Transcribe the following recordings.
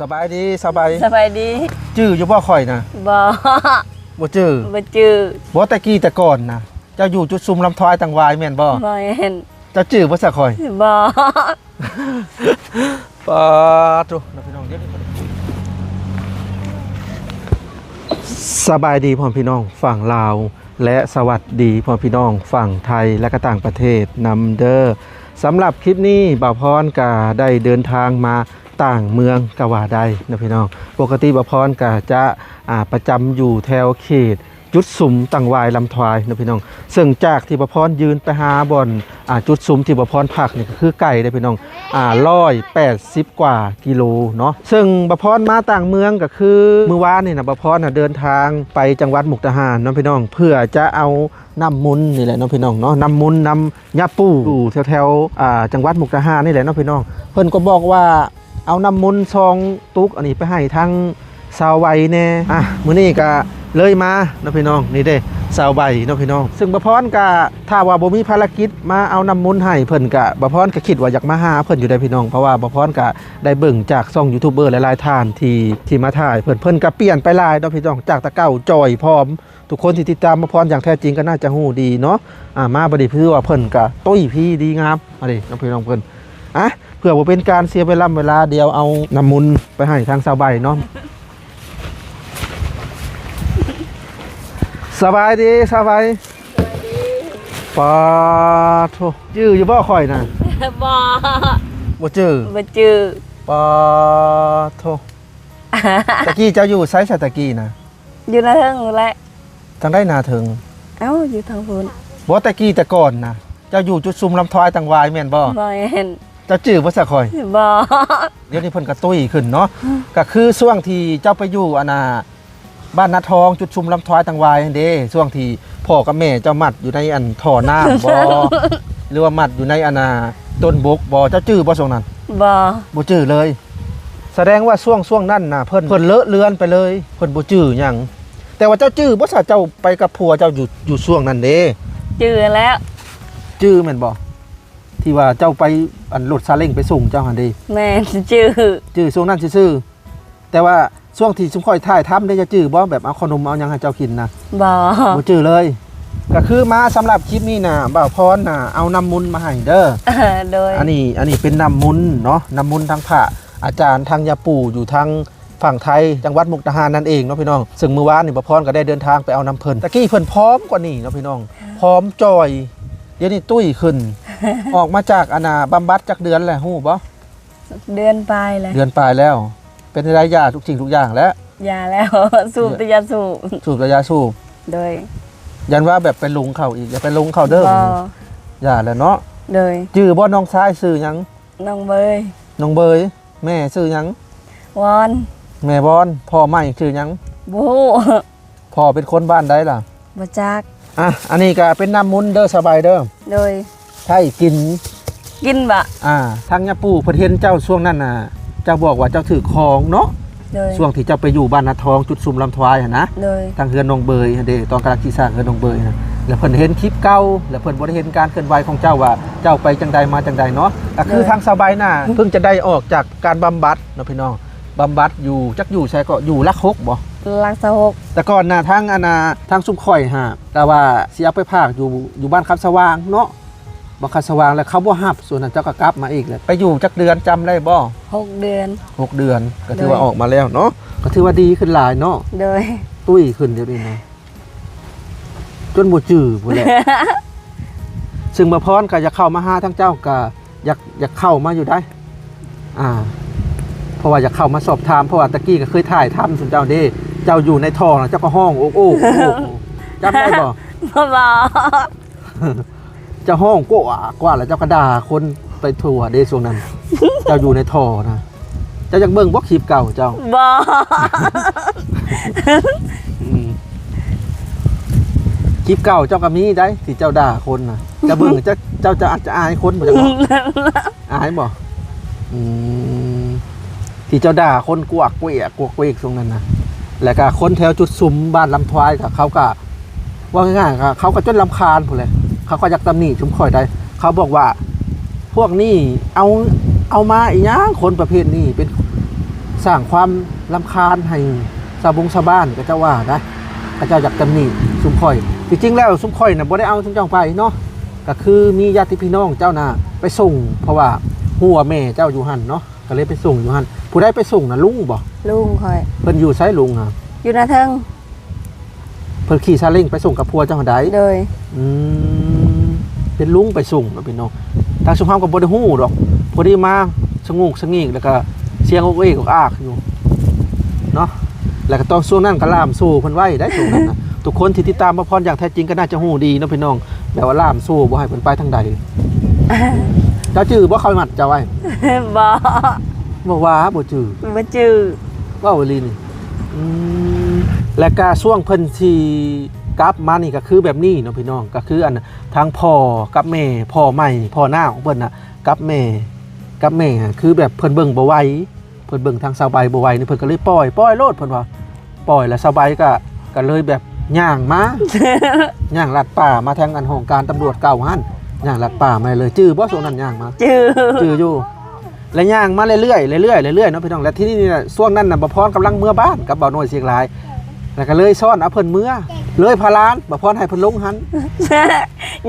ສະບາຍດີ ສະບາຍ ສະບາຍດີ. ຈື່ຢູ່ບໍ່ຂ້ອຍນະ? ບໍ່ ບໍ່ຈື່. ບໍ່ຈື່. ບໍ່ ແຕ່ກີ້ແຕ່ກ່ອນນະ ເຈົ້າຢູ່ຈຸດຊຸມລຳທວາຍຕັງຫວາຍແມ່ນບໍ່? ບໍ່ແມ່ນ. ເຈົ້າຈື່ບໍ່ຊະຂ້ອຍ? ບໍ່. ປາໂທ້ ພີ່ນ້ອງເດ້. ສະບາຍດີພໍ່ແມ່ພີ່ນ້ອງຝັ່ງລາວ ແລະ ສະຫວັດດີພໍ່ແມ່ພີ່ນ້ອງຝັ່ງໄທ ແລະ ກະຕ່າງປະເທດນຳເດີ. ສຳລັບຄລິບນີ້ ບ່າວພອນກະໄດ້ເດີນທາງມາຕ່າງເມືອງກະວ່າໄດ້ເນາະພີ່ນ້ອງ. ປົກກະຕິບ່າວພອນກະຈະ ອາ ປະຈຳຢູ່ແຖວເຂດຈຸດຊຸມຕັງຫວາຍລຳທວາຍເນາະພີ່ນ້ອງ. ເຊິ່ງຈາກທີ່ບ່າວພອນຢືນໄປຫາບ່ອນ ອາ ຈຸດຊຸມທີ່ບ່າວພອນພັກນີ້ກະຄືໄກເດ້ພີ່ນ້ອງ ອາ ຮ້ອຍແປດສິບກວ່າກິໂລເນາະ. ເຊິ່ງບ່າວພອນມາຕ່າງເມືອງກະຄືມື້ວານນີ້ນະ ບ່າວພອນນະເດີນທາງໄປຈັງຫວັດມຸກດາຫານເນາະພີ່ນ້ອງ ເພື່ອຈະເອົານ້ຳມົນນີ້ແຫຼະເນາະພີ່ນ້ອງເນາະ. ນ້ຳມົນນຳຍາປູ່ຢູ່ແຖວໆ ອາ ຈັງຫວັດມຸກດາຫານນີ້ແຫຼະເນາະພີ່ນ້ອງ. ເພິ່ນກໍບອກວ່າ ເອົານ້ຳມົນຊອງຕຸກອັນນີ້ໄປໃຫ້ທາງສາວໃບແດ່. ອາ ມື້ນີ້ກະເລີຍມາເນາະພີ່ນ້ອງ ນີ້ເດ້ ສາວໃບເນາະພີ່ນ້ອງ. ເຊິ່ງບ່າວພອນກະ ຖ້າວ່າບໍ່ມີພາລະກິດມາເອົານ້ຳມົນໃຫ້ເພິ່ນກະ ບ່າວພອນກະຄິດວ່າຢາກມາຫາເພິ່ນຢູ່ເດ້ພີ່ນ້ອງ. ເພາະວ່າບ່າວພອນກະໄດ້ເບິ່ງຈາກຊ່ອງຢູທູບເບີຫຼາຍໆທ່ານທີ່ ທີ່ມາຖ່າຍເພິ່ນ ເພິ່ນກະປ່ຽນໄປຫຼາຍເນາະພີ່ນ້ອງ. ຈາກແຕ່ເກົ່າຈ່ອຍຜອມ ທຸກຄົນທີ່ຕິດຕາມບ່າວພອນຢ່າງແທ້ຈິງກໍໜ້າຈະຮູ້ດີເນາະ. ອາ ມາບັດນີ້ຄືວ່າເພິ່ນກະຕຸ້ຍພີດີງາມ ອັນນີ້ນ້ອງພີ່ນ້ອງເພິ່ນ. ອາ ເພື່ອບໍ່ເປັນການເສຍເວລາເວລາ ດຽວເອົານ້ຳມົນໄປໃຫ້ທາງສາວໃບເນາະ. ສະບາຍດີ ສາວໃບ. ສະບາຍດີ. ປາໂທ້ ຈື່ຢູ່ບໍ່ຂ້ອຍນະ? ບໍ່ ບໍ່ຈື່. ບໍ່ຈື່. ປາໂທ້ ຕະກີ້ເຈົ້າຢູ່ໃສຊະ ຕະກີ້ນະ? ຢູ່ນາເທິງພຸ້ນແຫຼະ. ທາງໃດນາເທິງ? ເອົ້າ ຢູ່ທາງພຸ້ນ. ບໍ່ ແຕ່ກີ້ແຕ່ກ່ອນນະ ເຈົ້າຢູ່ຈຸດຊຸມລຳທວາຍຕັງຫວາຍແມ່ນບໍ່? ບໍ່ແມ່ນ. ເຈົ້າຈື່ບໍ່ຊະຂ້ອຍ? ບໍ່. ດຽວນີ້ເພິ່ນກະຕຸ້ຍຂຶ້ນເນາະ. ກະຄືຊ່ວງທີ່ເຈົ້າໄປຢູ່ອັນນ່າ ບ້ານນາທອງ ຈຸດຊຸມລຳທວາຍຕັງຫວາຍຫັ້ນເດ້ ຊ່ວງທີ່ພໍ່ກັບແມ່ເຈົ້າມັດຢູ່ໃນອັນທໍ່ນ້ຳບໍ່ ຫຼືວ່າມັດຢູ່ໃນອັນນ່າຕົ້ນບົກບໍ່? ເຈົ້າຈື່ບໍ່ຊ່ວງນັ້ນ? ບໍ່ ບໍ່ຈື່ເລີຍ. ສະແດງວ່າຊ່ວງ ຊ່ວງນັ້ນນະ ເພິ່ນ ເພິ່ນເລາະເລືອນໄປເລີຍ ເພິ່ນບໍ່ຈື່ຫຍັງ. ແຕ່ວ່າເຈົ້າຈື່ບໍ່ຊະ ເຈົ້າໄປກັບຜົວເຈົ້າຢູ່ ຢູ່ຊ່ວງນັ້ນເດ້? ຈື່ແລ້ວ. ຈື່ແມ່ນບໍ່? ທີ່ວ່າເຈົ້າໄປ ອັນ ລົດຊາເລັ້ງໄປສົ່ງເຈົ້າຫັ້ນເດ້? ແມ່ນ ຈື່. ຈື່ຊ່ວງນັ້ນຊື່ໆ. ແຕ່ວ່າຊ່ວງທີ່ຊຸມຂ້ອຍຖ່າຍທຳເດ້ ເຈົ້າຈື່ບໍ່? ແບບເອົາເຂົ້າໜົມເອົາຫຍັງໃຫ້ເຈົ້າກິນນະ? ບໍ່ ບໍ່ຈື່ເລີຍ. ກະຄືມາສຳລັບຄລິບນີ້ນະ ບ່າວພອນນະເອົານ້ຳມົນມາໃຫ້ເດີ. ໂດຍ. ອັນນີ້ ອັນນີ້ເປັນນ້ຳມົນເນາະ ນ້ຳມົນທາງພະອາຈານທາງຍາປູ່ ຢູ່ທາງຝັ່ງໄທ ຈັງຫວັດມຸກດາຫານນັ້ນເອງເນາະພີ່ນ້ອງ. ເຊິ່ງມື້ວານນີ້ບ່າວພອນກະໄດ້ເດີນທາງໄປເອົານຳເພິ່ນ. ຕະກີ້ເພິ່ນຜອມກວ່ານີ້ເນາະພີ່ນ້ອງ ຜອມຈ່ອຍ ດຽວນີ້ຕຸ້ຍຂຶ້ນ. ອອກມາຈາກອັນນ່າບຳບັດຈັກເດືອນແລ້ວ ຮູ້ບໍ່? ເດືອນປາຍແລ້ວ. ເດືອນປາຍແລ້ວ. ເປັນໄດ້ຢາທຸກສິ່ງທຸກຢ່າງແລ້ວ? ຢາແລ້ວ ສູບແຕ່ຢາສູບ. ສູບແຕ່ຢາສູບ. ໂດຍ. ຢ້ານວ່າແບບໄປຫຼົງເຂົາອີກ ຢ່າໄປຫຼົງເຂົາເດີ. ບໍ່. ຢ່າແລ້ວເນາະ. ໂດຍ. ຈື່ບໍ່ ນ້ອງຊາຍຊື່ຫຍັງ? ນ້ອງເບີຍ. ນ້ອງເບີຍ. ແມ່ຊື່ຫຍັງ? ວອນ. ແມ່ວອນ. ພໍ່ໃໝ່ຊື່ຫຍັງ? ບໍ່ຮູ້. ພໍ່ເປັນຄົນບ້ານໃດລະ? ບໍ່ຈັກ. ອ່ະ ອັນນີ້ກະເປັນນ້ຳມົນເດີ ສະບາຍເດີ. ໂດຍ. ໃຊ້ກິນ. ກິນບະ? ອ່າ ທາງຍາປູ່ເພິ່ນເຫັນເຈົ້າຊ່ວງນັ້ນນະ ເຈົ້າບອກວ່າເຈົ້າຖືກຂອງເນາະ. ໂດຍ. ຊ່ວງທີ່ເຈົ້າໄປຢູ່ບ້ານນາທອງ ຈຸດຊຸມລຳທວາຍຫັ້ນນະ. ໂດຍ. ທາງເຮືອນນ້ອງເບີຍຫັ້ນເດ້ ຕອນກຳລັງຊິສ້າງເຮືອນນ້ອງເບີຍຫັ້ນ ແລ້ວເພິ່ນເຫັນຄລິບເກົ່າ ແລ້ວເພິ່ນບໍ່ໄດ້ເຫັນການເຄື່ອນໄຫວຂອງເຈົ້າວ່າເຈົ້າໄປຈັ່ງໃດມາຈັ່ງໃດເນາະ. ກະຄື ໂດຍ ທາງສະບາຍນະ ເພິ່ງຈະໄດ້ອອກຈາກການບຳບັດເນາະພີ່ນ້ອງ. ບຳບັດຢູ່ ຈັກຢູ່ໃສເກາະ ຢູ່ຫຼັກຫົກບໍ່? ຫຼັກຊາວຫົກ. ແຕ່ກ່ອນນະ ທາງອັນນ່າ ທາງຊຸມຂ້ອຍຫາ ກະວ່າຊິເອົາໄປຝາກຢູ່ ຢູ່ບ້ານຄຳສະຫວ່າງເນາະ ບໍ່ຄຳສະຫວ່າງ ແລ້ວເຂົາບໍ່ຮັບ ສ່ວນນັ້ນເຈົ້າກໍກັບມາອີກແຫຼະ. ໄປຢູ່ຈັກເດືອນ ຈຳໄດ້ບໍ່? ຫົກເດືອນ. ຫົກເດືອນ ກໍຖືວ່າ ໂດຍ ອອກມາແລ້ວເນາະ ກໍຖືວ່າດີຂຶ້ນຫຼາຍເນາະ. ໂດຍ. ຕຸ້ຍຂຶ້ນດຽວນີ້ນະ ຈົນບໍ່ຈື່ພຸ້ນແຫຼະ. ເຊິ່ງບ່າວພອນກໍຢາກເຂົ້າມາຫາທາງເຈົ້າ ກໍຢາກ ຢາກເຂົ້າມາຢູ່ໃດ໋ ອ່າ ເພາະວ່າຢາກເຂົ້າມາສອບຖາມ ເພາະວ່າຕະກີ້ກໍເຄີຍຖ່າຍທຳຊຸມເຈົ້າເດ້ ເຈົ້າຢູ່ໃນທໍ່ນະ ເຈົ້າກໍຮ້ອງໂອກໂອກໂອກໂອກ ຈຳໄດ້ບໍ່? ບໍ່ ບໍ່. ເຈົ້າຮ້ອງໂກະອາກວາດ ແລ້ວເຈົ້າກໍດ່າຄົນໄປທົ່ວເດ້ຊ່ວງນັ້ນ ເຈົ້າຢູ່ໃນທໍ່ນະ. ເຈົ້າຢາກເບິ່ງບໍ່ຄລິບເກົ່າເຈົ້າ? ບໍ່. ອືມ ຄລິບເກົ່າເຈົ້າກໍມີໄດ໋ ທີ່ເຈົ້າດ່າຄົນນະ ເຈົ້າເບິ່ງ ເຈົ້າ ເຈົ້າ ເຈົ້າອາດຈະອາຍຄົນບໍ່ຈັກເນາະ. ອາຍບໍ່? ອືມ ທີ່ເຈົ້າດ່າຄົນກວາກເກວກ ກວກເກວກຊ່ວງນັ້ນນະ ແລ້ວກະຄົນແຖວຈຸດຊຸມບ້ານລຳທວາຍ ກະເຂົາກະ ເວົ້າງ່າຍໆ ກະເຂົາກະຈົນລຳຄານພຸ້ນແຫຼະ ເຂົາກະຢາກຕຳໜິຊຸມຂ້ອຍໄດ໋. ເຂົາບອກວ່າ ພວກນີ້ເອົາ ເອົາມາອີຫຍັງ ຄົນປະເພດນີ້ ເປັນ ສ້າງຄວາມລຳຄານໃຫ້ຊາວບົງຊາວບ້ານ ເຂົາເຈົ້າວ່າໄດ໋ ເຂົາເຈົ້າຢາກຕຳໜິຊຸມຂ້ອຍ. ທີ່ຈິງແລ້ວຊຸມຂ້ອຍນະບໍ່ໄດ້ເອົາຊຸມເຈົ້າໄປເນາະ ກະຄືມີຍາດຕິພີ່ນ້ອງເຈົ້ານະໄປສົ່ງ ເພາະວ່າຮູ້ວ່າແມ່ເຈົ້າຢູ່ຫັ້ນເນາະ ກະເລີຍໄປສົ່ງຢູ່ຫັ້ນ. ຜູ້ໃດໄປສົ່ງນະ ລຸງບໍ? ລຸງຂ້ອຍ. ເພິ່ນຢູ່ໃສລຸງຫະ? ຢູ່ນາເທິງ. ເພິ່ນຂີ່ຊາເລັງໄປສົ່ງກັບຜົວເຈົ້າຫັ້ນໃດ? ໂດຍ. ອືມ ເປັນລຸງໄປສົ່ງເນາະພີ່ນ້ອງ. ທາງຊຸມເຮົາກໍບໍ່ໄດ້ຮູ້ດອກ ພໍດີມາສະຫງົກສະຫງິກ ແລ້ວກໍສຽງອອກເອກອອກອາກຢູ່ເນາະ. ແລ້ວກໍຕອນຊ່ວງນັ້ນກໍລ່າມໂສ້ເພິ່ນໄວ້ໄດ໋ ຊ່ວງນັ້ນນະ. ທຸກຄົນທີ່ຕິດຕາມບ່າວພອນຢ່າງແທ້ຈິງກໍໜ້າຈະຮູ້ດີເນາະພີ່ນ້ອງ ແບບວ່າລ່າມໂສ້ບໍ່ໃຫ້ເພິ່ນໄປທາງໃດ. ເຈົ້າຈື່ບໍ່ ເຂົາມັດເຈົ້າໄວ້? ບໍ່. ບໍ່ວ່າບໍ່ຈື່? ບໍ່ຈື່. ເວົ້າອີ່ຫຼີນີ້. ອືມ ແລະກະຊ່ວງເພິ່ນຊິກັບມານີ້ກະຄືແບບນີ້ເນາະພີ່ນ້ອງ ກະຄືອັນທາງພໍ່ກັບແມ່ ພໍ່ໃໝ່ພໍ່ນ້າຂອງເພິ່ນນະ ກັບແມ່ ກັບແມ່ ຄືແບບເພິ່ນເບິ່ງບໍ່ໄຫວ ເພິ່ນເບິ່ງທາງສາວໃບບໍ່ໄຫວນີ້ ເພິ່ນກະເລີຍປ່ອຍ ປ່ອຍໂລດເພິ່ນວ່າ ປ່ອຍແລ້ວສາວໃບກະ ກະເລີຍແບບຍ່າງມາ ຍ່າງລັດປ່າມາທາງອັນຫ້ອງການຕຳຫຼວດເກົ່າຫັ້ນ ຍ່າງລັດປ່າມາເລີຍ. ຈື່ບໍ່ ຊ່ວງນັ້ນຍ່າງມາ? ຈື່ ຈື່ຢູ່. ແລະຍ່າງມາເລື້ອຍໆ ເລື້ອຍໆ ເລື້ອຍໆເນາະພີ່ນ້ອງ. ແລະທີ່ນີ້ນະ ຊ່ວງນັ້ນນະ ບ່າວພອນກຳລັງເມືອບ້ານກັບບ່າວນ້ອຍຊຽງລາຍ ແລ້ວກໍເລີຍຊ້ອນເອົາເພິ່ນເມືອ ເລີຍພາລານ ບ່າວພອນໃຫ້ເພິ່ນລົງຫັ້ນ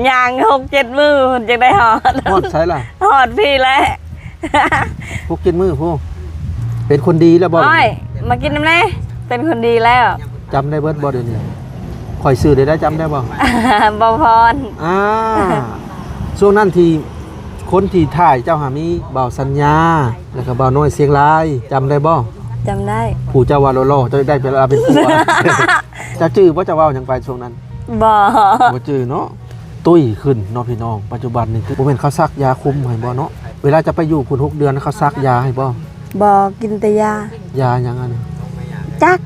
ຍ່າງຫົກເຈັດມື້ພຸ້ນຈຶ່ງໄດ້ຮອດ. ຮອດໃສລະ? ຮອດພີ້ແຫຼະ ຫົກເຈັດມື້ພຸ້ນ. ເປັນຄົນດີແລ້ວບໍ່? ໂອ້ຍ ມາກິນນຳແດ່ ເປັນຄົນດີແລ້ວ. ຈຳໄດ້ເບິດບໍ່ດຽວນີ້? ຂ້ອຍຊື່ໃດໆ ຈຳໄດ້ບໍ່? ບ່າວພອນ. ອ່າ ຊ່ວງນັ້ນທີ່ ຄົນທີ່ຖ່າຍເຈົ້າຫາມີບ່າວສັນຍາ ແລ້ວກໍບ່າວນ້ອຍຊຽງລາຍ ຈຳໄດ້ບໍ່? ຈຳໄດ້. ຜູ້ເຈົ້າວ່າຫຼໍ່ໆ ເຈົ້າໄດ້ເປັນ ເປັນຜົວ ເຈົ້າຈື່ບໍ່ ເຈົ້າເວົ້າຫຍັງໄປຊ່ວງນັ້ນ? ບໍ່ ບໍ່ຈື່ເນາະ. ຕຸ້ຍຂຶ້ນເນາະພີ່ນ້ອງ. ປັດຈຸບັນນີ້ ບໍ່ແມ່ນເຂົາສັກຢາຄຸມໃຫ້ບໍ່ເນາະ? ເວລາຈະໄປຢູ່ພຸ້ນຫົກເດືອນ ເຂົາສັກຢາໃຫ້ບໍ່? ບໍ່ ກິນແຕ່ຢາ. ຢາຫຍັງອັນນັ້ນ? ຈັກ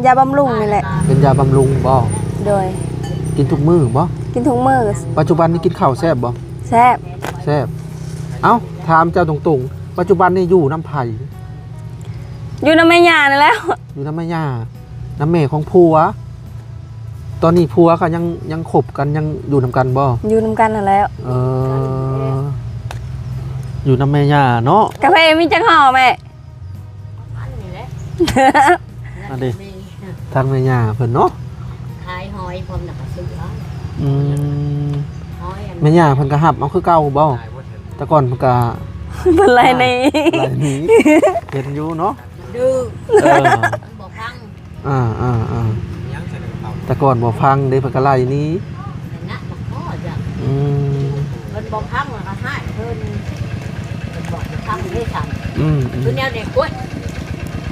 ຢາບຳລຸງນີ້ແຫຼະ. ເປັນຢາບຳລຸງບໍ່? ໂດຍ. ກິນທຸກມື້ບໍ່? ກິນທຸກມື້. ປັດຈຸບັນນີ້ກິນເຂົ້າແຊບບໍ່? ແຊບ. ແຊບ. ເອົ້າ ຖາມເຈົ້າຕົງໆ ປັດຈຸບັນນີ້ຢູ່ນຳໃຜ? ຢູ່ນຳແມ່ຍ່ານີ້ແຫຼ້ວ. ຢູ່ນຳແມ່ຍ່າ. ນຳແມ່ຂອງຜົວ. ຕອນນີ້ຜົວກໍຍັງ ຍັງຄົບກັນ ຍັງຢູ່ນຳກັນບໍ່? ຢູ່ນຳກັນຫັ້ນແຫຼ້ວ. ເອີ ຢູ່ນຳແມ່ຍ່າເນາະ. ກາເຟມີຈັກຫໍ່ແມ່? ອັນນີ້ແຫຼະ ອັນນີ້ ມີ ທາງແມ່ຍ່າເພິ່ນເນາະ ຂາຍຫອຍພ້ອມນຳກະຊື້ເອົາ. ອືມ ຫອຍອັນ ແມ່ຍ່າເພິ່ນກໍຮັບເອົາຄືເກົ່າບໍ່? ແຕ່ກ່ອນເພິ່ນກໍ ເພິ່ນໄລ່ໜີ ໄລ່ໜີ ເຫັນຢູ່ເນາະ ດື້ ເອີ ມັນບໍ່ຟັງ. ອ່າໆໆ ແຕ່ກ່ອນບໍ່ຟັງເດ້ ເພິ່ນກໍໄລ່ໜີ. ນັ້ນນະ ມັນກໍຈະ ອືມ ເພິ່ນບໍ່ຟັງ ແລ້ວກໍຮ້າຍເພິ່ນ ເພິ່ນບອກບໍ່ຟັງເດ້ຊ້ຳ. ອືມໆ ຄືແນວໃດກວດ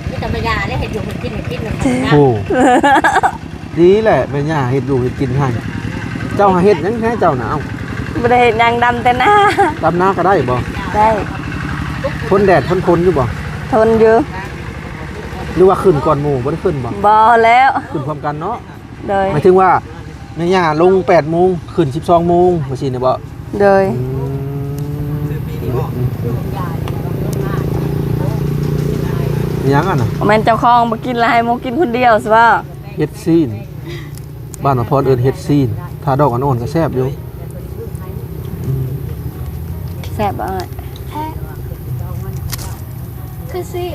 ມີແຕ່ແມ່ຍ່າແຫຼະເຮັດຢູ່ເຮັດກິນ ເຮັດກິນ ໂອ້ ດີແຫຼະ ແມ່ຍ່າເຮັດຢູ່ເຮັດກິນໃຫ້. ເຈົ້າຫາເຮັດຫຍັງແທ້ເຈົ້ານະ? ເອົ້າ ບໍ່ໄດ້ເຮັດຫຍັງ ດຳແຕ່ນາ. ດຳນາກໍໄດ້ບໍ່? ໄດ້. ທົນແດດທົນຝົນຢູ່ບໍ່? ທົນຢູ່. ຫຼືວ່າຂຶ້ນກ່ອນໝູ່? ບໍ່ໄດ້ຂຶ້ນບໍ່? ບໍ່ແລ້ວ. ຂຶ້ນພ້ອມກັນເນາະ. ໂດຍ. ໝາຍເຖິງວ່າແມ່ຍ່າລົງແປດໂມງ ຂຶ້ນສິບສອງໂມງ ຈັ່ງຊີ້ນີ້ບໍ? ໂດຍ. ອືມ ອີຫຍັງຫັ້ນນະ? ບໍ່ແມ່ນເຈົ້າຂອງບໍ່ກິນລະໃຫ້ໝູ່ກິນຄົນດຽວຊະບໍ? ເຫັດຊີ້ນ ບ້ານໝາພອນເອີ້ນເຫັດຊີ້ນ ຖ້າດອກອ່ອນໆກໍແຊບຢູ່. ອືມ ແຊບບໍ່ອ້າຍ? ຄືຊີ້ນ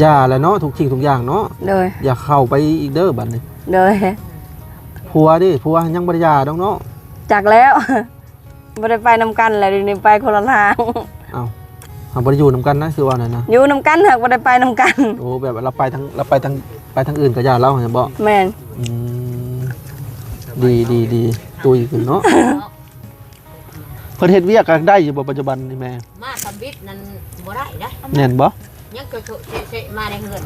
ຢ່າແຫຼະເນາະ ທຸກສິ່ງທຸກຢ່າງເນາະ. ໂດຍ. ຢ່າເຂົ້າໄປອີກເດີບັດນີ້. ໂດຍ. ຜົວເດ້ ຜົວຍັງບໍ່ໄດ້ຢ່າດອກເນາະ. ຈັກແລ້ວ ບໍ່ໄດ້ໄປນຳກັນແຫຼະ ດຽວນີ້ໄປຄົນລະທາງ. ເອົ້າ ເຮົາບໍ່ໄດ້ຢູ່ນຳກັນນະ ຄືວ່ານັ້ນນະ. ຢູ່ນຳກັນ ຫາກບໍ່ໄດ້ໄປນຳກັນ. ໂອ້ ແບບວ່າລາວໄປທາງ ລາວໄປທາງ ໄປທາງອື່ນກໍຢ່າລາວຫັ້ນບໍ? ແມ່ນ. ອືມ ດີໆໆ ຕຸ້ຍຂຶ້ນເນາະ. ເພິ່ນເຮັດວຽກກໍໄດ້ຢູ່ບໍ່ປັດຈຸບັນນີ້ແມ່? ມາທຳອິດນັ້ນບໍ່ໄດ້ເດ້. ແມ່ນບໍ່? ຍັງເຄາະເຊະໆມາໃນເຮືອນ.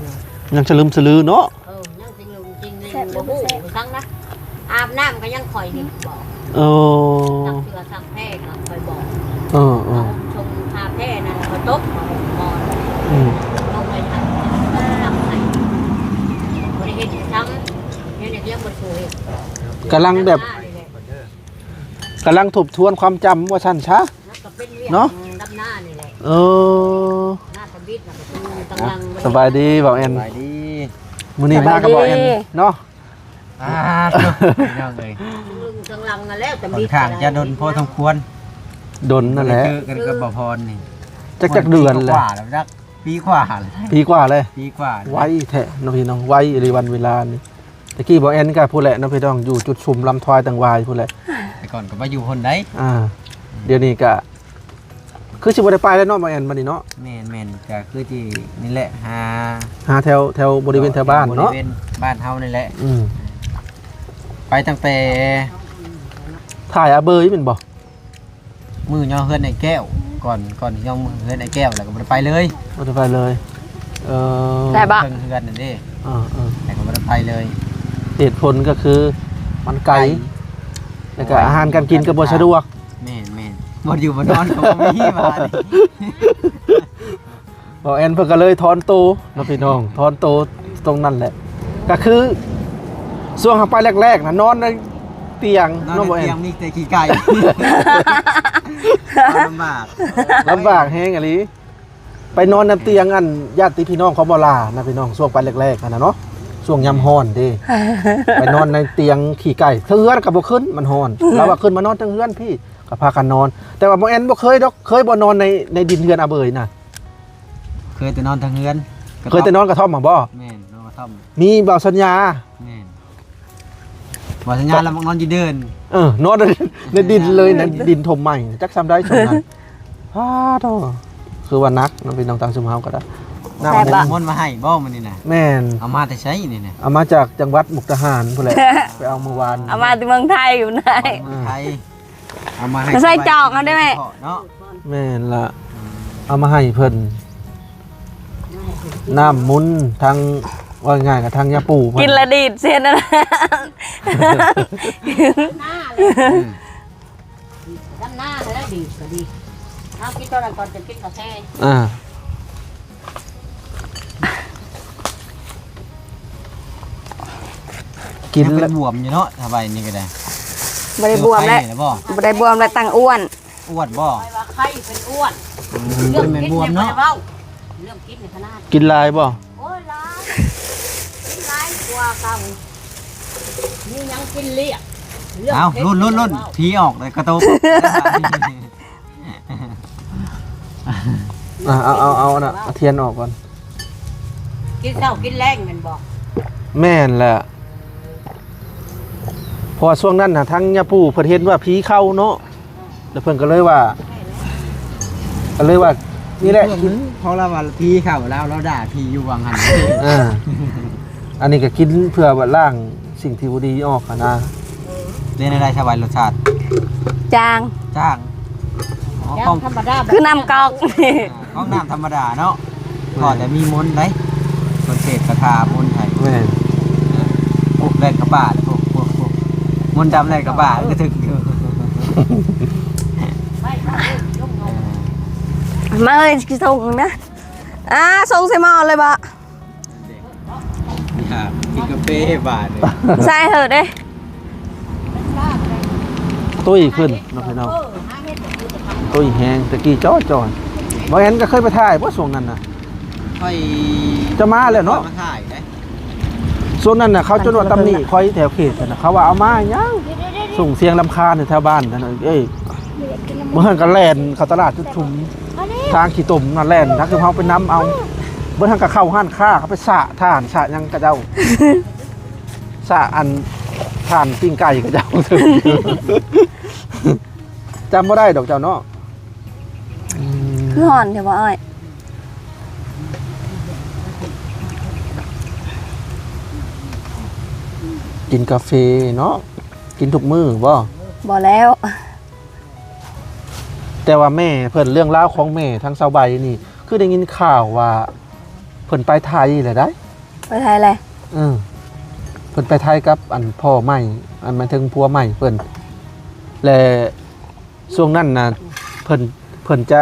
ຍັງສະລຶມສະລືເນາະ. ເອີ ຍັງສະລຶມສະລື ບໍ່ຮູ້ສັງນະ. ອາບນ້ຳກໍຍັງຂ້ອຍນີ້ບອກ. ເອີ ຊັກເສື້ອຊັກແພກໍຂ້ອຍບອກ. ເອີໆ ຊົງຜ້າແພນັ້ນກໍຕົກໝໍ້. ອືມ ລົງໄປທັງ ທັງໃຫ້ ບໍ່ໄດ້ເຮັດຊ້ຳ. ດຽວນີ້ກໍຍັງບໍ່ໄດ້ເຮັດ. ກຳລັງແບບ ກຳລັງທົບທວນຄວາມຈຳວ່າຊັ້ນຊະ ມັນກໍເປັນວຽກ ເນາະ ດຳນານີ້ແຫຼະ. ເອີ ໜ້າທຳອິດນະ ກຳລັງ. ສະບາຍດີບ່າວແອນ. ສະບາຍດີ. ມື້ນີ້ມາກັບບ່າວແອນເນາະ. ອ່າ ພີ່ນ້ອງເອີຍ ເຊິ່ງເຊິ່ງຫຼັງນັ້ນແຫຼະ ທຳອິດ ຂ້ອນຂ້າງຈະດົນພໍສົມຄວນ. ດົນນັ້ນແຫຼະ ບໍ່ໄດ້ເຈີກັນກັບບ່າວພອນນີ້ ຈັກ ຈັກເດືອນແລ້ວ ປີກວ່າແລ້ວຈັກ. ປີກວ່າແລ້ວ ປີກວ່າເລີຍ ປີກວ່າແລ້ວ ໄວແທ້ເນາະພີ່ນ້ອງ ໄວອີ່ຫຼີວັນເວລານີ້. ແຕ່ກີ້ບໍ່ແອນກໍພຸ້ນແຫຼະເນາະພີ່ນ້ອງ ຢູ່ຈຸດຊຸມລຳທວາຍຕັງວາຍພຸ້ນແຫຼະ ແຕ່ກ່ອນກໍມາຢູ່ພຸ້ນໃດ໋ ອ່າ ດຽວນີ້ກໍຄືຊິບໍ່ໄດ້ໄປແລ້ວເນາະ ບໍ່ແອນ ບັດນີ້ເນາະ ແມ່ນໆ ກໍຄືຊິນີ້ແຫຼະ ຫາ ຫາແຖວ ແຖວບໍລິເວນແຖວບ້ານເນາະ ບໍລິເວນບ້ານເຮົານີ້ແຫຼະ ອືມ ໄປຕັ້ງແຕ່ຖ່າຍອາເບີຍແມ່ນບໍ່? ມື້ຍໍເຮືອນອ້າຍແກ້ວ ກ່ອນ ກ່ອນຊິຍໍເຮືອນອ້າຍແກ້ວ ແລ້ວກໍບໍ່ໄດ້ໄປເລີຍ ບໍ່ໄດ້ໄປເລີຍ ເອີ ແຕ່ບາງເຮືອນນັ້ນເດ້ ເອີໆ ແລ້ວກໍບໍ່ໄດ້ໄປເລີຍ ເຫດຜົນກໍຄືມັນໄກ ໄກ ແລ້ວກໍອາຫານການກິນກໍບໍ່ສະດວກ ແມ່ນໆ ບ່ອນຢູ່ບ່ອນນອນກໍບໍ່ມີບາດນີ້ ບໍ່ແອນເພິ່ນກໍເລີຍຖອນໂຕເນາະພີ່ນ້ອງ ຖອນໂຕຕົງນັ້ນແຫຼະ ກໍຄືຊ່ວງເຮົາໄປແລກໆນະ ນອນໃນຕຽງ ນອນໃນຕຽງ ເນາະ ບໍ່ແອນ ມີແຕ່ຂີ້ໄກ່ ລຳບາກ ລຳບາກແຮງອີ່ຫຼີ ໄປນອນໃນຕຽງອັນຍາດຕິພີ່ນ້ອງຂອງບໍ່ຫຼ້ານະພີ່ນ້ອງ ຊ່ວງໄປແລກໆຫັ້ນນະເນາະ ຊ່ວງຍາມຮ້ອນເດ້ ໄປນອນໃນຕຽງຂີ້ໄກ່ ເທິງເຮືອນກໍບໍ່ຂຶ້ນ ມັນຮ້ອນ ລາວວ່າຂຶ້ນມານອນເທິງເຮືອນພີ້ ກໍພາກັນນອນ ແຕ່ວ່າບໍ່ແອນບໍ່ເຄີຍດອກ ເຄີຍບໍ່ນອນໃນ ໃນດິນເຮືອນອາເບີຍນະ? ເຄີຍແຕ່ນອນເທິງເຮືອນ ເຄີຍແຕ່ນອນກະທ່ອມຫັ້ນບໍ່? ແມ່ນ ນອນກະທ່ອມ ມີບໍ່ສັນຍາ? ແມ່ນ ບໍ່ສັນຍາລະມັກນອນຢູ່ເດີ່ນ ເອີ ນອນໃນດິນເລີຍນະ ດິນຖົມໃໝ່ ຈັກຊ່ຳໃດຊ່ວງນັ້ນ ອ້າໂທ້ ຄືວ່າໜັກເນາະພີ່ນ້ອງ ທາງຊຸມເຮົາກໍໄດ້ ນ້ຳມົນມາໃຫ້ບໍ່ມື້ນີ້ນະ? ແມ່ນ ເອົາມາແຕ່ໃສນີ້ນະ? ເອົາມາຈາກຈັງຫວັດມຸກດາຫານພຸ້ນແຫຼະ ໄປເອົາມື້ວານ ເອົາມາແຕ່ເມືອງໄທພຸ້ນນະ ເມືອງໄທ ເອົາມາໃຫ້ ໃສ່ຈອກເອົາໄດ້ແມ່ ເນາະ ແມ່ນລະ ເອົາມາໃຫ້ເພິ່ນ ນ້ຳມົນ ທັງ ເວົ້າງ່າຍໆກໍທັງຍາປູ່ເພິ່ນ ກິນລະດີດເຊັ່ນນັ້ນ ອືມ ດຳນາແລ້ວດີກໍດີ ເຮົາກິນຕອນນັ້ນກ່ອນຈະກິນກາແຟ ອ່າ ກິນແລ້ວ ຍັງເປັນບວມຢູ່ເນາະ ຖ້າໄວນີ້ກໍໄດ້ ບໍ່ໄດ້ບວມແລ້ວ ບໍ່ໄດ້ບວມແລ້ວ ຕັ້ງອ້ວນ ອ້ວນບໍ່? ຂ້ອຍວ່າໄຂ້ເປັນອ້ວນ ອືມ ເລື່ອງກິນນີ້ບໍ່ໄດ້ເວົ້າ ເລື່ອງກິນນີ້ຂະໜາດ ກິນຫຼາຍບໍ່? ໂອ້ຍ ຫຼາຍ ກິນຫຼາຍກວ່າເກົ່າ ມີຫຍັງກິນລຽກ ເລື່ອງ ເອົ້າ ເຜັດ ລຸ້ນໆໆ ຜີອອກແລ້ວກະໂຕ ອ່າ ເອົາ ເອົາ ເອົານະ ເອົາທຽນອອກກ່ອນ ກິນເຊົ້າກິນແລງແມ່ນບໍ່? ແມ່ນແຫຼະ ເພາະວ່າຊ່ວງນັ້ນນະ ທາງຍາປູ່ເພິ່ນເຫັນວ່າຜີເຂົ້າເນາະ ແລ້ວເພິ່ນກໍເລີຍວ່າ ກໍເລີຍວ່າ ນີ້ແຫຼະ ເພາະລາວວ່າຜີເຂົ້າ ລາວ ລາວດ່າຜີຢູ່ຫວ່າງຫັ້ນ ເອີ ອັນນີ້ກໍກິນເພື່ອວ່າລ້າງສິ່ງທີ່ບໍ່ດີອອກຫັ້ນນະ ເປັນແນວໃດສະບາຍ ລົດຊາດ? ຈາງ ຈາງ ອໍ ຈາງ ຂອງທຳມະດາ ຄືນ້ຳກອກ ຂອງນ້ຳທຳມະດາເນາະ ແມ່ນ ພໍແຕ່ມີມົນໄດ໋ ເພິ່ນເສກຄາຖາມົນໃຫ້ ແມ່ນ ໂອ້ ແລ່ນກະປ່າ ໂອ້ ໂອ້ ໂອ້ ມົນດຳແລ່ນກະປ່າ ຄືຖືກຢູ່ ມາເອີຍ ຊິສົ່ງນະ ອ່າ ສົ່ງໃສ່ໝໍ້ເລີຍບໍ? ຢາກກິນກາເຟບາດນີ້ ໃສ່ເຫີເດ້ ຕຸ້ຍຂຶ້ນເນາະພີ່ນ້ອງ ຕຸ້ຍແຮງ ແຕ່ກີ້ຈ່ອຍໆ ບໍ່ແອນກໍເຄີຍໄປຖ່າຍບໍ່ຊ່ວງນັ້ນນະ? ຂ້ອຍ ຈະມາແລ້ວເນາະ ຂ້ອຍມາຖ່າຍເດ້ ຊ່ວງນັ້ນນະ ເຂົາຈົນວ່າຕຳໜິຂ້ອຍແຖວເຂດຫັ້ນນະ ເຂົາວ່າເອົາມາຫຍັງ ສົ່ງສຽງລຳຄານໃນແຖວບ້ານຫັ້ນນະ ເອີຍ ມື້ຫັ້ນກໍແລ່ນເຂົ້າຕະຫຼາດຈຸດຊຸມ ທາງຂີ້ຕົມນະ ແລ່ນ ຖ້າຄືເຮົາໄປນຳເອົາ ເບິ່ງຫັ້ນກໍເຂົ້າຮ້ານຄ້າ ເຂົາໄປສະຖ່ານສະຫຍັງຂະເຈົ້າ ສະອັນຖ່ານປີ້ງໄກ່ຂະເຈົ້າ ຈຳບໍ່ໄດ້ດອກເຈົ້າເນາະ ອືມ ຄືຮ້ອນແທ້ບໍ່ອ້າຍ? ກິນກາເຟເນາະ ກິນທຸກມື້ບໍ່? ບໍ່ແລ້ວ ແຕ່ວ່າແມ່ເພິ່ນ ເລື່ອງລາວຂອງແມ່ທາງສາວໃບນີ້ ຄືໄດ້ຍິນຂ່າວວ່າເພິ່ນໄປໄທແລ້ວໃດ໋. ໄປໄທແລ້ວ? ເອີ ເພິ່ນໄປໄທກັບອັນພໍ່ໃໝ່ ອັນໝາຍເຖິງຜົວໃໝ່ເພິ່ນ ແລະ ຊ່ວງນັ້ນນະ ເພິ່ນ ເພິ່ນຈະ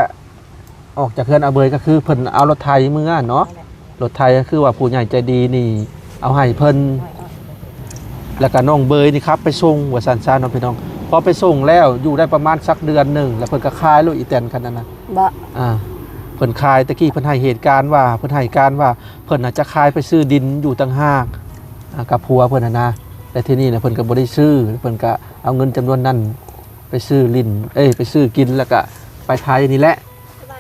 ອອກຈາກເຮືອນອາເບີຍ ກໍຄືເພິ່ນເອົາລົດໄຖເມືອເນາະ. ລົດໄຖກໍຄືວ່າຜູ້ໃຫຍ່ໃຈດີນີ້ເອົາໃຫ້ເພິ່ນ ແລ້ວກໍນ້ອງເບີຍນີ້ຂັບໄປສົ່ງ ວ່າຊັ້ນຊະເນາະພີ່ນ້ອງ. ພໍໄປສົ່ງແລ້ວ ຢູ່ໄດ້ປະມານສັກເດືອນໜຶ່ງ ແລ້ວເພິ່ນກໍຂາຍລົດອີແຕນຄັນນັ້ນນະ. ບໍ່ ອ່າ ເພິ່ນຂາຍ ແຕ່ກີ້ເພິ່ນໃຫ້ເຫດການວ່າ ເພິ່ນໃຫ້ການວ່າ ເພິ່ນອາດຈະຂາຍໄປຊື້ດິນຢູ່ຕ່າງຫາກ ອ່າ ກັບຜົວເພິ່ນຫັ້ນນະ. ແລ້ວທີນີ້ນະ ເພິ່ນກໍບໍ່ໄດ້ຊື້ ເພິ່ນກໍເອົາເງິນຈຳນວນນັ້ນໄປຊື້ຫຼິ້ນ ເອີຍ ໄປຊື້ກິນ ແລ້ວກໍໄປໄທນີ້ແຫຼະ.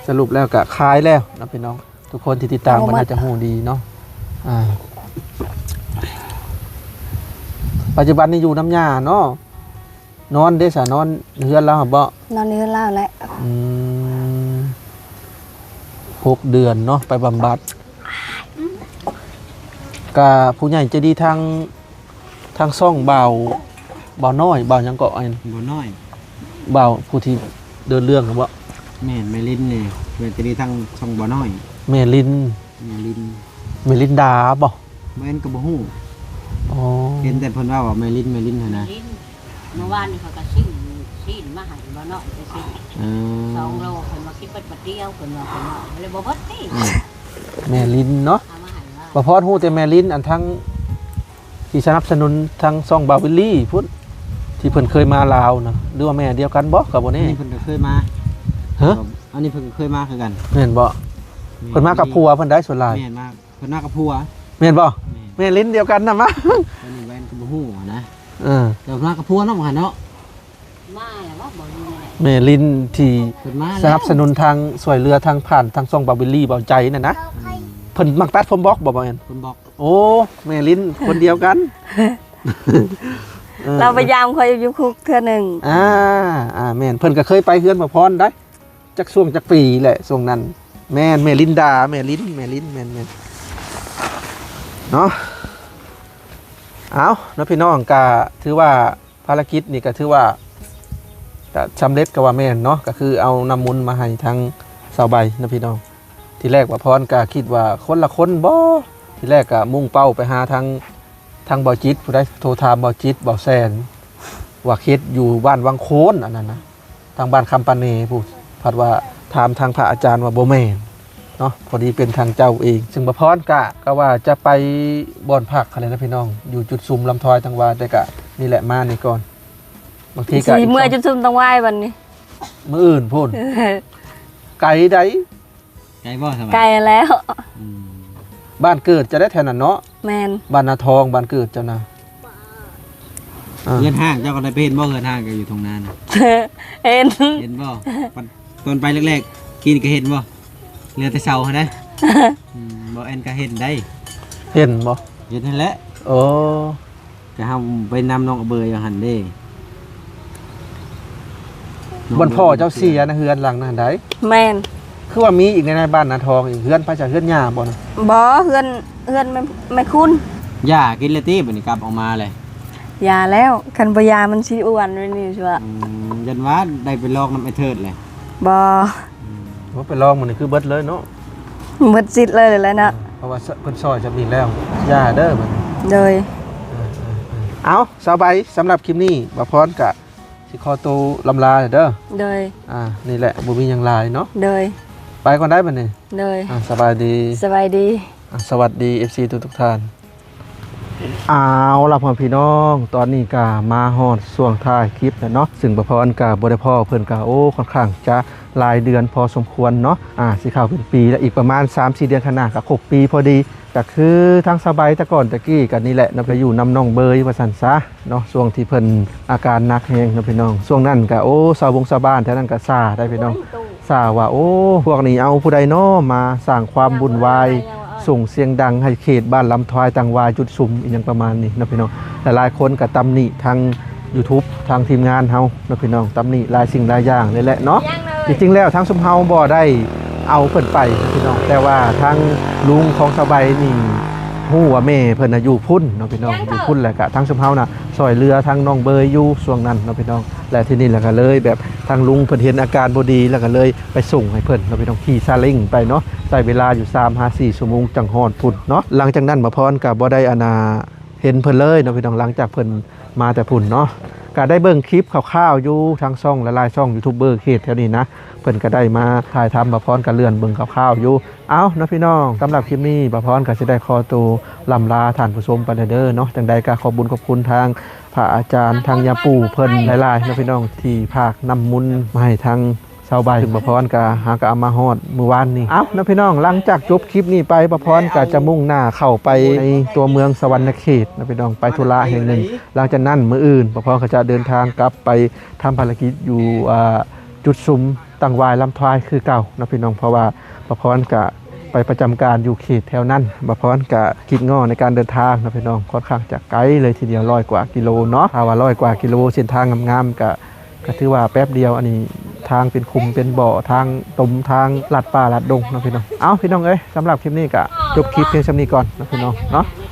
ສະຫຼຸບແລ້ວກໍຂາຍແລ້ວນະພີ່ນ້ອງ. ທຸກຄົນທີ່ຕິດຕາມເພິ່ນໜ້າຈະຮູ້ດີເນາະ. ອ່າ ປັດຈຸບັນນີ້ຢູ່ນຳຍ່າເນາະ. ນອນເດ້ສະ ນອນເຮືອນລາວບໍ? ນອນເຮືອນລາວແຫຼະ. ອືມ ຫົກເດືອນເນາະ ໄປບຳບັດ. ກະຜູ້ໃຫຍ່ໃຈດີທາງ ທາງຊ່ອງບ່າວ ບ່າວນ້ອຍ ບ່າວຫຍັງເກາະ ອັນ ບ່າວນ້ອຍ ບ່າວຜູ້ທີ່ເດີນເລື່ອງຫັ້ນບໍ? ແມ່ນ ແມ່ລິນນີ້ ແມ່ນຈະມີທາງຊ່ອງບ່າວນ້ອຍ. ແມ່ລິນ ແມ່ລິນ ແມ່ລິນດາບໍ? ແມ່ນກໍບໍ່ຮູ້. ອໍ ເຫັນແຕ່ເພິ່ນເວົ້າວ່າແມ່ລິນ ແມ່ລິນຫັ້ນນະ. ແມ່ລິນ ເມື່ອວານນີ້ເຂົາກໍຊື້ຊີ້ນມາໃຫ້ບ່າວນ້ອຍໄປຊື້ ເອີ ສອງໂລ ເພິ່ນວ່າກິນເບິດບາດດຽວ ເພິ່ນວ່າ ເພິ່ນວ່າ ເລີຍບໍ່ເບິດຕິ. ອືມ ແມ່ລິນເນາະ ເອົາມາໃຫ້ວ່າ ບ່າວພອນຮູ້ແຕ່ແມ່ລິນ ອັນທາງ ທີ່ສະໜັບສະໜູນທາງຊ່ອງບ່າວວິລລີພຸ້ນ ທີ່ເພິ່ນເຄີຍມາລາວນະ ຫຼືວ່າແມ່ດຽວກັນບໍ ກໍບໍ່ແນ່. ອັນນີ້ເພິ່ນກໍເຄີຍມາ. ຮະ? ອັນນີ້ເພິ່ນກໍເຄີຍມາຄືກັນ. ແມ່ນບໍ? ແມ່ນ ເພິ່ນມາກັບຜົວເພິ່ນໄດ໋ສ່ວນຫຼາຍ. ແມ່ນ ມາ ເພິ່ນມາກັບຜົວ. ແມ່ນບໍ? ແມ່ນ ແມ່ລິນດຽວກັນນະມາ. ອັນນີ້ແມ່ນກໍບໍ່ຮູ້ນະ. ເອີ ແຕ່ມາກັບຜົວເນາະ ຫັ້ນເນາະ. ມາແລ້ວບໍ່ ບໍ່ຮູ້ແຫຼະ. ແມ່ລິນທີ່ ເພິ່ນມາແລ້ວ ສະໜັບສະໜູນທາງ ຊ່ວຍເຫຼືອທາງ ຜ່ານທາງຊ່ອງບ່າວວິລລີ ບ່າວໃຈນັ້ນນະ. ອືມ ເພິ່ນມັກຕັດຜົມບັອກບໍ ບ່າວແອນ? ຜົມບັອກ. ໂອ້ ແມ່ລິນຄົນດຽວກັນ. ເອີ ລາວໄປຢາມຂ້ອຍຢູ່ຄຸກເທື່ອໜຶ່ງ. ອ່າ ອ່າ ແມ່ນ ເພິ່ນກໍເຄີຍໄປເຮືອນບ່າວພອນໄດ໋ ຈັກຊ່ວງຈັກປີແຫຼະຊ່ວງນັ້ນ. ແມ່ນ ແມ່ລິນດາ ແມ່ລິນ ແມ່ລິນ ແມ່ນໆ ເນາະ. ເອົາເນາະ ພີ່ນ້ອງ ກະຖືວ່າ ພາລະກິດນີ້ກໍຖືວ່າກະສຳເລັດກໍວ່າແມ່ນເນາະ, ກໍຄືເອົານ້ຳມົນມາໃຫ້ທາງສາວໃບເນາະພີ່ນ້ອງ. ທີແລກບ່າວພອນກໍຄິດວ່າຄົນລະຄົນບໍ? ທີແລກກໍມຸ່ງເປົ້າໄປຫາທາງ ທາງບ່າວຈິດຜູ້ໃດ, ໂທຖາມບ່າວຈິດ ບ່າວແສນ ວ່າເຂດຢູ່ບ້ານວັງໂຄນ ອັນນັ້ນນະ. ທາງບ້ານຄຳປາເນພຸ້ນ ພັດວ່າຖາມທາງພະອາຈານວ່າບໍ່ແມ່ນເນາະ, ພໍດີເປັນທາງເຈົ້າເອງ. ຊຶ່ງບ່າວພອນກະ ກະວ່າຈະໄປບ່ອນພັກຫັ້ນແຫຼະນະພີ່ນ້ອງ, ຢູ່ຈຸດຊຸມລຳທອຍຕັງວາຍ, ແຕ່ກະນີ້ແຫຼະ ມານີ້ກ່ອນ. ບາງທີກະຊິເມືອຈຸດຊຸມຕັງວາຍບັດນີ້ ມື້ອື່ນພຸ້ນ. ໄກໃດ໋. ໄກບໍ່ສະບາຍ? ໄກແລ້ວ. ອືມ ບ້ານເກີດເຈົ້າໄດ໋ແຖວນັ້ນເນາະ? ແມ່ນ. ບ້ານນາທອງ ບ້ານເກີດເຈົ້ານະ. ອ່າ ເຮືອນຮ້າງເຈົ້າກໍໄດ້ໄປເຫັນບໍ່? ເຮືອນຮ້າງກໍຢູ່ທົ່ງນານະ. ເຫັນ. ເຫັນບໍ່? ຕອນໄປແລກໆ ກີ້ນີ້ກໍເຫັນບໍ່? ເຫຼືອແຕ່ເສົາຫັ້ນເດ້. ອືມ ບໍ່ແອນກໍເຫັນໄດ໋. ເຫັນບໍ່? ເຫັນຫັ້ນແຫຼະ. ໂອ້ ກະເຮົາໄປນຳນ້ອງອະເບີຍຢູ່ຫັ້ນເດ້. ບ່ອນພໍ່ເຈົ້າເສຍນະ ເຮືອນຫຼັງນັ້ນໃດ໋? ແມ່ນ. ຄືວ່າມີອີກໃນ ໃນບ້ານນາທອງອີກ, ເຮືອນໃຜຊະ? ເຮືອນຍ່າບໍ່ນະ? ບໍ່, ເຮືອນ ເຮືອນແມ່ ແມ່ຄຸນ. ຢາກິນແລ້ວຕິ? ບັດນີ້ກັບອອກມາເລີຍ. ຢາແລ້ວ, ຄັນບໍ່ຢາມັນຊິອ້ວນແບບນີ້ຊະ. ອືມ ຢ້ານວ່າໄດ້ໄປລອກນຳໄອ້ເທີດແຫຼະ. ບໍ່. ອືມ ບໍ່ໄປລອກມື້ນີ້ຄືເບິດເລີຍເນາະ. ເບິດສິດເລີຍແຫຼະເນາະ. ເອີ ເພາະວ່າເພິ່ນຊ່ອຍຈຳນີ້ແລ້ວ ຢ່າເດີບັດນີ້. ໂດຍ. ເອີໆໆ ເອົາ ສາວໃບ, ສຳລັບຄລິບນີ້ບ່າວພອນກະຊິຂໍໂຕລຳລາເດີ. ໂດຍ. ອ່າ ນີ້ແຫຼະ ບໍ່ມີຫຍັງຫຼາຍເນາະ. ໂດຍ. ໄປກ່ອນໄດ໋ບັດນີ້. ໂດຍ. ອ່າ ສະບາຍດີ. ສະບາຍດີ. ອ່າ ສະຫວັດດີ ເອັຟຊີ ທຸກໆທ່ານ. ເອົາລະ ພໍ່ແມ່ພີ່ນ້ອງ, ຕອນນີ້ກະມາຮອດຊ່ວງທ້າຍຄລິບແລ້ວເນາະ, ຊຶ່ງບ່າວພອນກະບໍ່ໄດ້ພໍ້ເພິ່ນກະ ໂອ້ ຄ່ອນຂ້າງຈະຫຼາຍເດືອນພໍສົມຄວນເນາະ. ອ່າ ຊິເຂົ້າເປັນປີແລ້ວ, ອີກປະມານສາມສີ່ເດືອນຂ້າງໜ້າກະຄົບປີພໍດີ. ກະຄືທາງສາວໃບແຕ່ກ່ອນແຕ່ກີ້ກະນີ້ແຫຼະເນາະ, ໄປຢູ່ນຳນ້ອງເບີຍວ່າຊັ້ນຊະເນາະ, ຊ່ວງທີ່ເພິ່ນອາການໜັກແຮງເນາະພີ່ນ້ອງ. ຊ່ວງນັ້ນກະ ໂອ້ ຊາວບົງຊາວບ້ານແຖວນັ້ນກະຊ່າໄດ໋ພີ່ນ້ອງ. ຊາວ່າ ໂອ້ ພວກນີ້ເອົາຜູ້ໃດນໍ ມາສ້າງຄວາມວຸ່ນວາຍ ສົ່ງສຽງດັງໃຫ້ເຂດບ້ານລຳທວາຍ ຕັງວາຍ ຈຸດຊຸມ ອີ່ຫຍັງປະມານນີ້ເນາະພີ່ນ້ອງ. ຫຼາຍໆຄົນກໍຕຳໜິທາງຢູທູບ ທາງທີມງານເຮົາເນາະພີ່ນ້ອງ, ຕຳໜິຫຼາຍສິ່ງຫຼາຍຢ່າງເລີຍແຫຼະເນາະ. ທີ່ຈິງແລ້ວທາງຊຸມເຮົາບໍ່ໄດ້ເອົາເພິ່ນໄປເນາະພີ່ນ້ອງ, ແຕ່ວ່າທາງລຸງຂອງສາວໃບນີ້ຮູ້ວ່າແມ່ເພິ່ນນະຢູ່ພຸ້ນເນາະພີ່ນ້ອງ, ຢູ່ພຸ້ນ ແລ້ວກະທາງຊຸມເຮົານະ ຊ່ອຍເຫຼືອທາງນ້ອງເບີຍຢູ່ຊ່ວງນັ້ນເນາະພີ່ນ້ອງ. ແລະ ທີ່ນີ້ແຫຼະກໍເລີຍແບບທາງລຸງເພິ່ນເຫັນອາການບໍ່ດີ ແລ້ວກໍເລີຍໄປສົ່ງໃຫ້ເພິ່ນເນາະພີ່ນ້ອງ, ຂີ່ຊາເລັງໄປເນາະ, ໃຊ້ເວລາຢູ່ສາມຫາສີ່ຊົ່ວໂມງຈັ່ງຮອດພຸ້ນເນາະ. ຫຼັງຈາກນັ້ນ ບ່າວພອນກໍບໍ່ໄດ້ ອັນນ່າ ເຫັນເພິ່ນເລີຍເນາະພີ່ນ້ອງ, ຫຼັງຈາກເພິ່ນມາແຕ່ພຸ້ນເນາະ. ກໍໄດ້ເບິ່ງຄລິບຄ່າວໆຢູ່ທາງຊ່ອງ ຫຼາຍໆຊ່ອງ ຢູທູບເບີເຂດແຖວນີ້ນະ, ເພິ່ນກໍໄດ້ມາຖ່າຍທຳ ບ່າວພອນກໍເລື່ອນເບິ່ງຄ່າວໆຢູ່. ເອົາເນາະພີ່ນ້ອງ, ສຳລັບຄລິບນີ້ ບ່າວພອນກໍຊິໄດ້ຂໍໂຕລ່ຳລາທ່ານຜູ້ຊົມໄປແລ້ວເດີເນາະ. ຈັ່ງໃດກໍຂອບບຸນຂອບຄຸນທາງ ພະອາຈານທາງຍາປູ່ເພິ່ນຫຼາຍໆເນາະພີ່ນ້ອງ, ທີ່ພາກນ້ຳມົນມາໃຫ້ທາງຊາວໃບ, ຊຶ່ງບ່າວພອນກະຫາກະເອົາມາຮອດມື້ວານນີ້. ເອົ້າເນາະພີ່ນ້ອງ, ຫຼັງຈາກຈົບຄລິບນີ້ໄປ ບ່າວພອນກະຈະມຸ່ງໜ້າເຂົ້າໄປໃນຕົວເມືອງສະຫວັນນະເຂດເນາະພີ່ນ້ອງ, ໄປທຸລະແຫ່ງໜຶ່ງ. ຫຼັງຈາກນັ້ນມື້ອື່ນ ບ່າວພອນກໍຈະເດີນທາງກັບໄປທຳພາລະກິດຢູ່ ອ່າ ຈຸດຊຸມ ຕັງວາຍລຳທວາຍຄືເກົ່າເນາະພີ່ນ້ອງ, ເພາະວ່າບ່າວພອນກະ ໄປປະຈຳການຢູ່ເຂດແຖວນັ້ນ ບ່າວພອນກະຄິດງໍໃນການເດີນທາງເນາະພີ່ນ້ອງ ຂ້ອນຂ້າງຈະໄກເລີຍທີດຽວ ຮ້ອຍກວ່າກິໂລເນາະ. ຖ້າວ່າຮ້ອຍກວ່າກິໂລ ເສັ້ນທາງງາມໆ ກະ ກະຖືວ່າແປັບດຽວ. ອັນນີ້ທາງເປັນຂຸມເປັນບໍ່ ທາງຕົມ ທາງລັດປ່າລັດດົງເນາະພີ່ນ້ອງ. ເອົ້າ ພີ່ນ້ອງເອີຍ ສຳລັບຄລິບນີ້ກະຈົບຄລິບພຽງສ່ຳນີ້ກ່ອນເນາະພີ່ນ້ອງເນາະ.